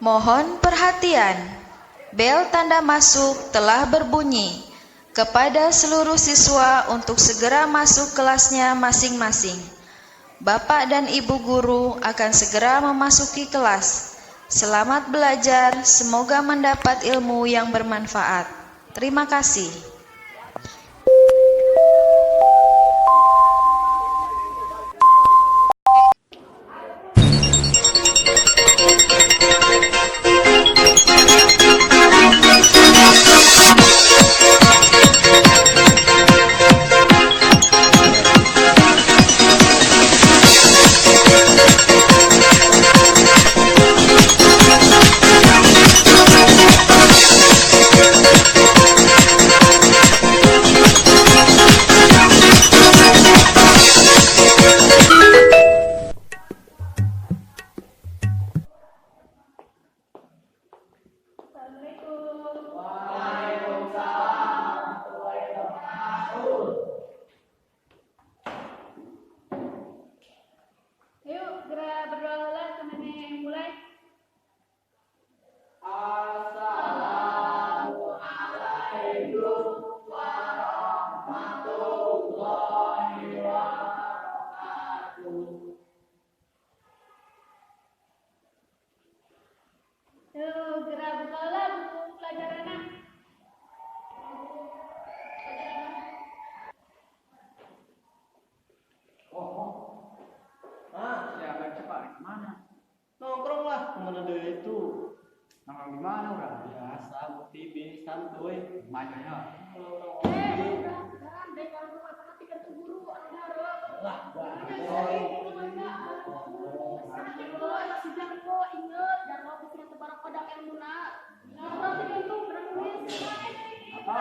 Mohon perhatian, bel tanda masuk telah berbunyi. Kepada seluruh siswa untuk segera masuk kelasnya masing-masing. Bapak dan Ibu guru akan segera memasuki kelas. Selamat belajar, semoga mendapat ilmu yang bermanfaat. Terima kasih. Assalamualaikum. Waalaikumsalam warahmatullahi wabarakatuh. Yuk, geura berdoa heula samemeh mulai. Assalamualaikum warahmatullahi wabarakatuh. Yuk, geura buka heula buku pelajaranna. Pelajaranna. Oh, Ah, siapa cepat kemana? Nongkrong lah, kemana deh itu? Nongkrong di mana orang? Biasa, TV, santuy. Mana ya? Nongkrong Eh, ngopi. udah, sekarang dek kalau rumah perhatikan tuh guru anu hareup. Lah, Apa?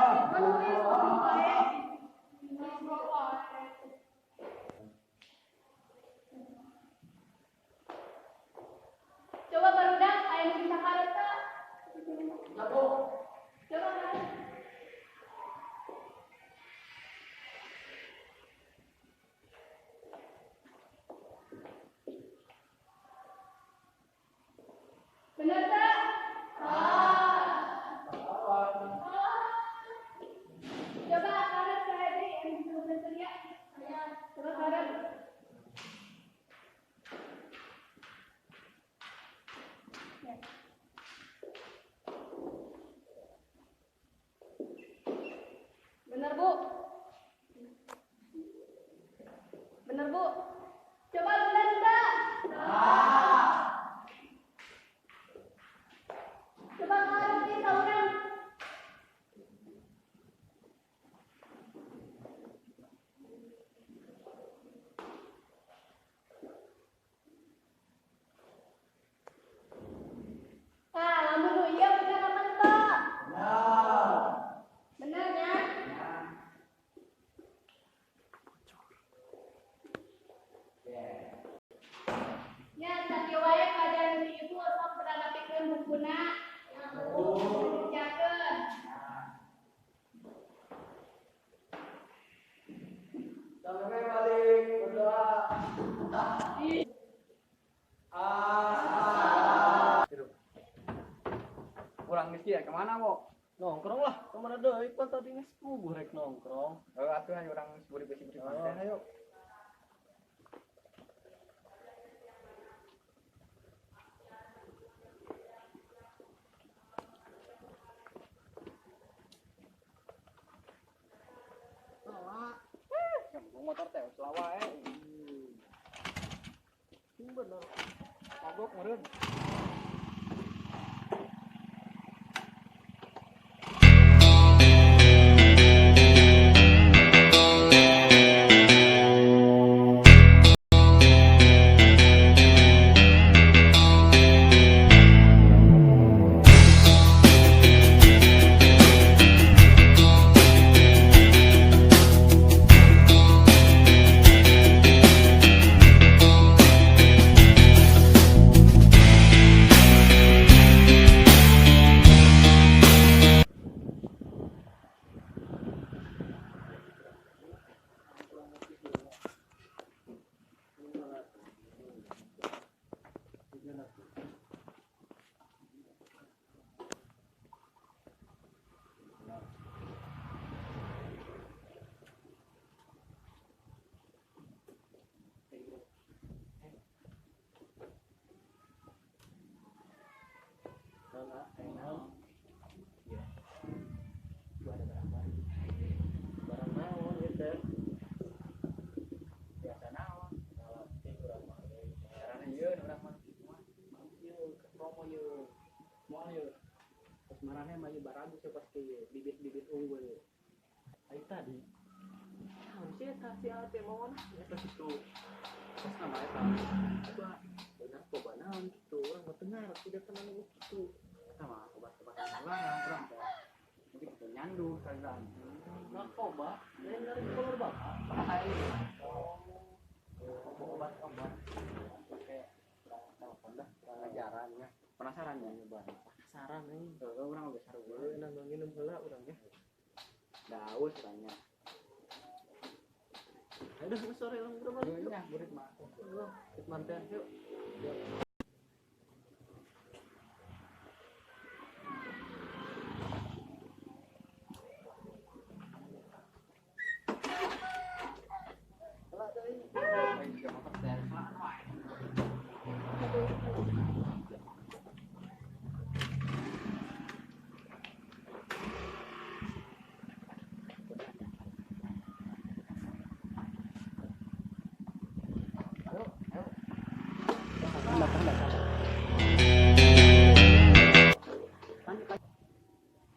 Coba barudak aya nu bisa karet teu? Coba karet. Bener teu? Ah. Coba karet saya deui anu bisa bener ya. Coba karet. Ya. Bener, Bu. Bener, Bu. Coba bener teu? Coba karet deui saurang. Nah, lamun nu ieu bener apa teu? Bener nya? Ya, sakieu wae pelajaran ti ibu, sok pada rapikeun bukuna. Kerjakeun. Sampai balik berdoa. Ah, Kurang geus ya kemana, Bo? Nongkrong lah, kemana deh? Pan tadi geus puguh rek nongkrong. Oh, atuh ayo urang siburi-siburi Oh, konten. ayo. Yang motor teh selawa eh. Bener. Mogok meureun. sih pasti bibit-bibit unggul. Ayo tadi. Naon sih eta si ate mawana? Eta situ. Pas nama eta. Coba narkoba naon gitu. Urang mah teu ngarti da teman nu kitu. Eta mah obat-obatan larang urang teh. Jadi kita nyandu kalian. Narkoba lain dari kolor bapak. Lain. Obat-obat. Oke, urang telepon dah, Pelajarannya. Penasaran ya? Penasaran nih. Heeh, urang geus sarua. Heuh, nang nginum heula urang nya. Daus tanya. Ayo dah sore urang balik. Iya, burit mah. Yuk manten yuk.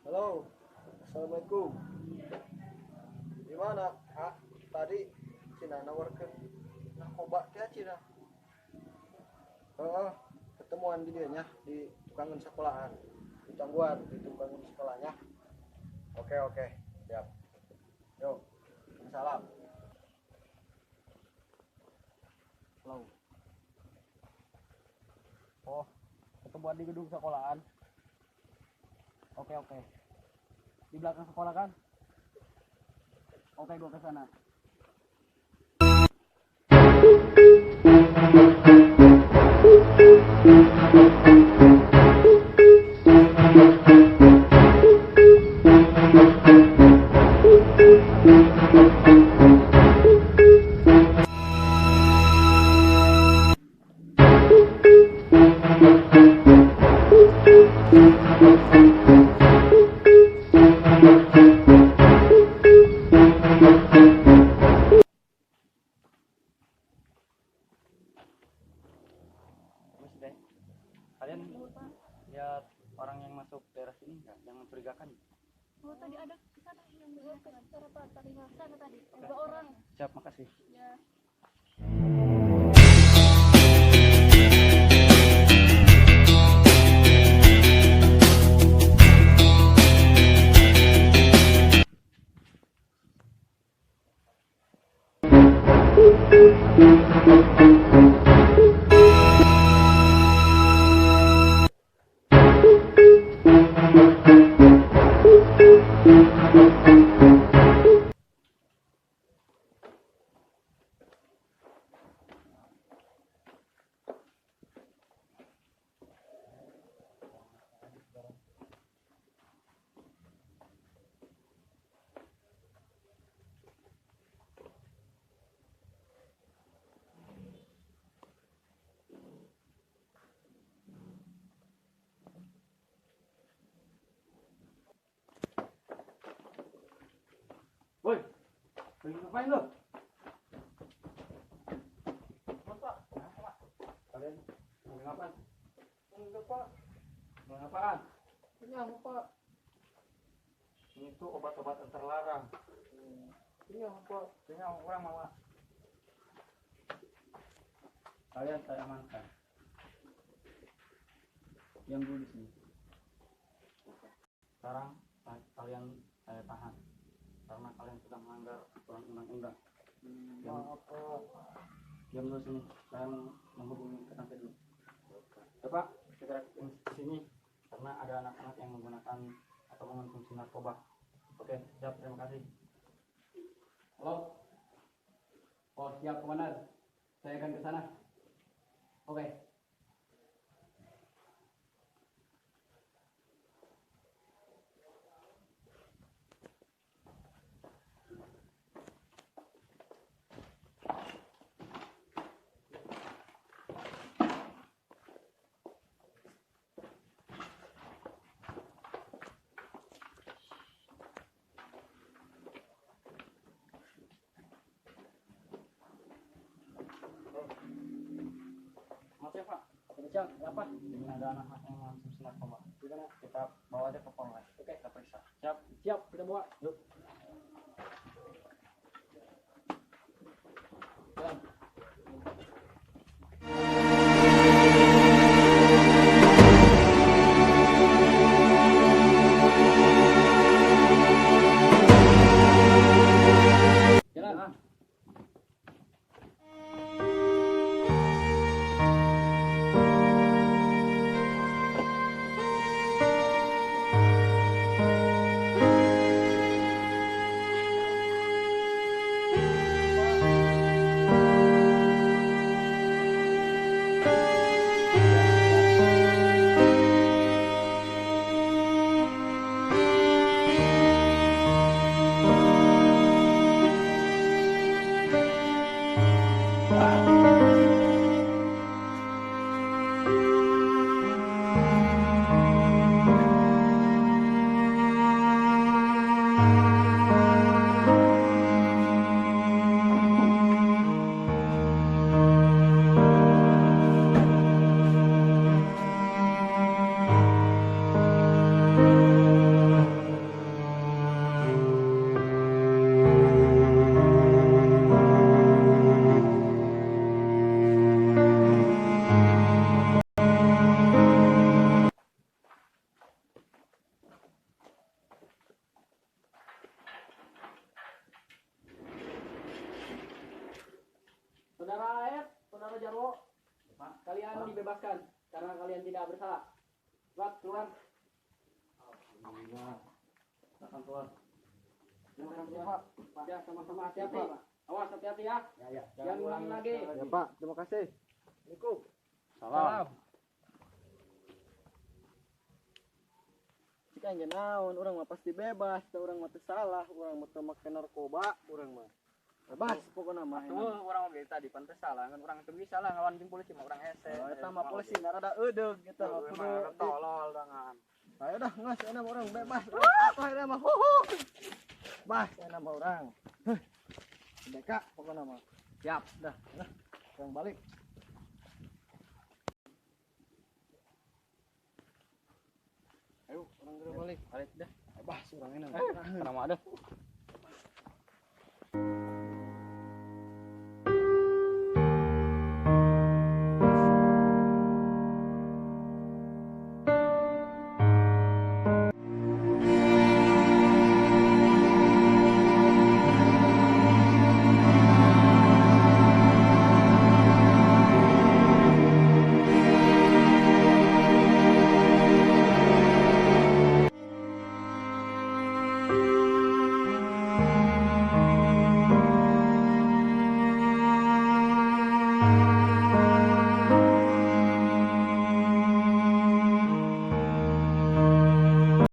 Halo, assalamualaikum. Gimana? Ah, tadi Cina nawarkan narkoba teh Cina. Heeh, ketemuan di dieu nya di tukangan sekolahan. Di tangguan di tukangan sekolahnya. Oke, oke, siap. Yo, salam. Halo. Oh, ketemuan di gedung sekolahan. Oke, oke. Di belakang sekolah kan? Oke, gua ke sana. Terus deh. Kalian lihat orang yang masuk daerah sini nggak? Yang mencurigakan? Oh, tadi ada ke sana yang ke sana Pak, tadi sana tadi. Dua orang. Siap, makasih. Ya. Woi, lagi ngapain lo? Kalian mau ngapain? Enggak, Pak. Mau ngapain? Ini apa, Pak? Ini tuh obat-obatan terlarang. Ini apa, Pak? Ini orang mau. Kalian saya amankan. Diam dulu di sini. Sekarang kalian saya tahan karena kalian sudah melanggar aturan undang-undang. Maaf, Pak. Diam dulu sini. Saya mau menghubungi ke tante dulu. Ya, Pak, segera ke sini karena ada anak-anak yang menggunakan atau mengonsumsi narkoba. Oke, siap, terima kasih. Halo. Oh, siap, komandan. Saya akan ke sana. Oke. Maaf ya, Pak. Siang, apa? Ini ada anak-anak yang mengonsumsi narkoba. Gimana? Kita bawa aja ke polres. Oke, kita periksa. Jarwo, Pak. Kalian dibebaskan karena kalian tidak bersalah. Cepat keluar. Alhamdulillah. Silakan keluar. Terima kasih, Pak. Ya, sama-sama, hati-hati. Awas, hati-hati ya. Ya, ya. Jangan ulangi lagi. Ya, Pak, terima kasih. Assalamualaikum. Salam. Cik aing ge naon, urang mah pasti bebas, da urang mah teu salah, urang mah teu make narkoba, urang mah. Bebas pokokna mah. Tuh, urang oge tadi pan teu salah, kan urang teu bisa lah ngelawan jeung polisi mah, urang hese. Oh, eta mah polisi na rada eudeg eta mah kudu tolol dangan. Ayo dah, ngas enak mah urang bebas. Apa enak mah? Huhu. Bas enak mah urang. Heh. Merdeka pokokna mah. Siap. Dah, dah. Urang balik. Ayo, urang geura balik. Balik dah. Bebas urang enak. Kenapa ada?